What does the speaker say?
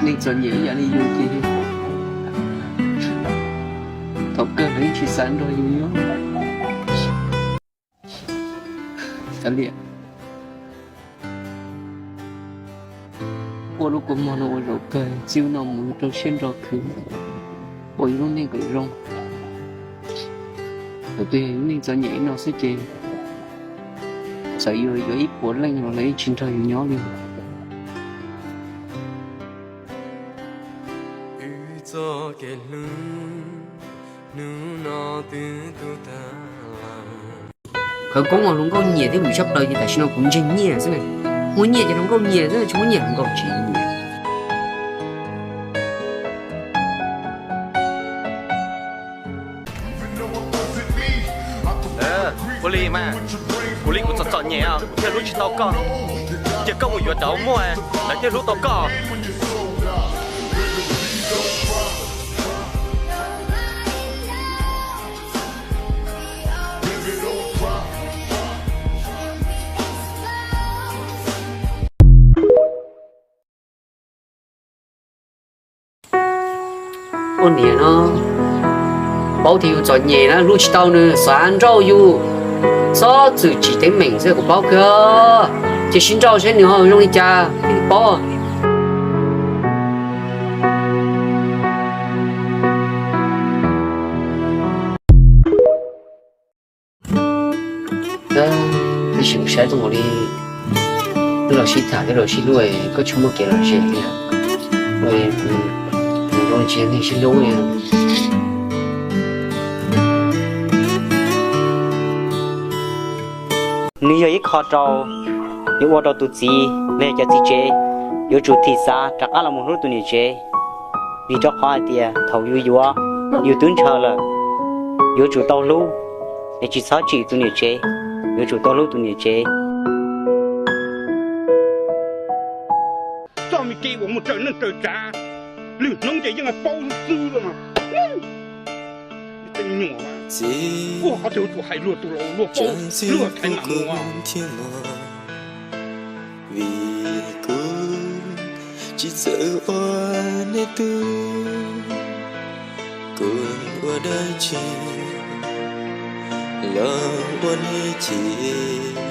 Neeg txom nyem ib yam li yus ces thaum kawg lawv yeej tsis xav nrog yus nyob. Kav liam, ua lub kua muag no ua zaum kawg txij no mus rau siab ntso khwv ua ib lub neej kom zoo. Thaum twg yog yus neej txom nyem li no xwb ces txawm yuav yuav ib puas leej los lawv yeej tsis nrog yus nyob li. Khawv koob uas hluas nkauj nyiam thiab vwm tshaj plaws ces tam sim no kuv ntseeg nyiaj xwb. Muaj nyiaj ces hluas nkauj nyiam xwb, tsis muaj nyiaj hluas nkauj tsis nyiam. Ua li mas, kuv li kuv txom txom nyem os, kuv thiaj hlub tsis tau koj. Cia koj mus yuav cov muaj, lawv thiaj hlub tau koj. Ua niam no, paub tias yus txom nyem na, hlub tsis tau nws, xav nrauj yus, txhob txwm tsim teeb meem xwb kuv paub kawg. Cia sib nrauj saib nws ho zoo li cas thiaj paub. Tab sis kuv saib tau li, wb los sib tham, wb los sib hlub, koj tsis muaj kev lom zem li. Nws zoo tsis yog neeg sib hlub li. Nws yog ib qho rau, yuav ua rau tus txiv los yog cov txiv tsev yuav tsum thim xav rov qab los mus hlub tus niam tsev. Vim rau qhov hais tias thaum yus yuav, yus twb ntshaw lawm, yuav tsum tau hlub, es tsis txhob tsim tus niam tsev, yuav tsum tau hlub tus niam tsev. Txoj me kev uas mus raws neej raws tsav, lwm hnub ces yeej paub xwb xwb los mas. Tej me nyuam, kuv qhov twg yuav tsum hais luag tus laus luag paub, luag thaiv mam mus. Vim kuv tsis txawj ua nej tug, kuv ua dab tsi los ua nej chim.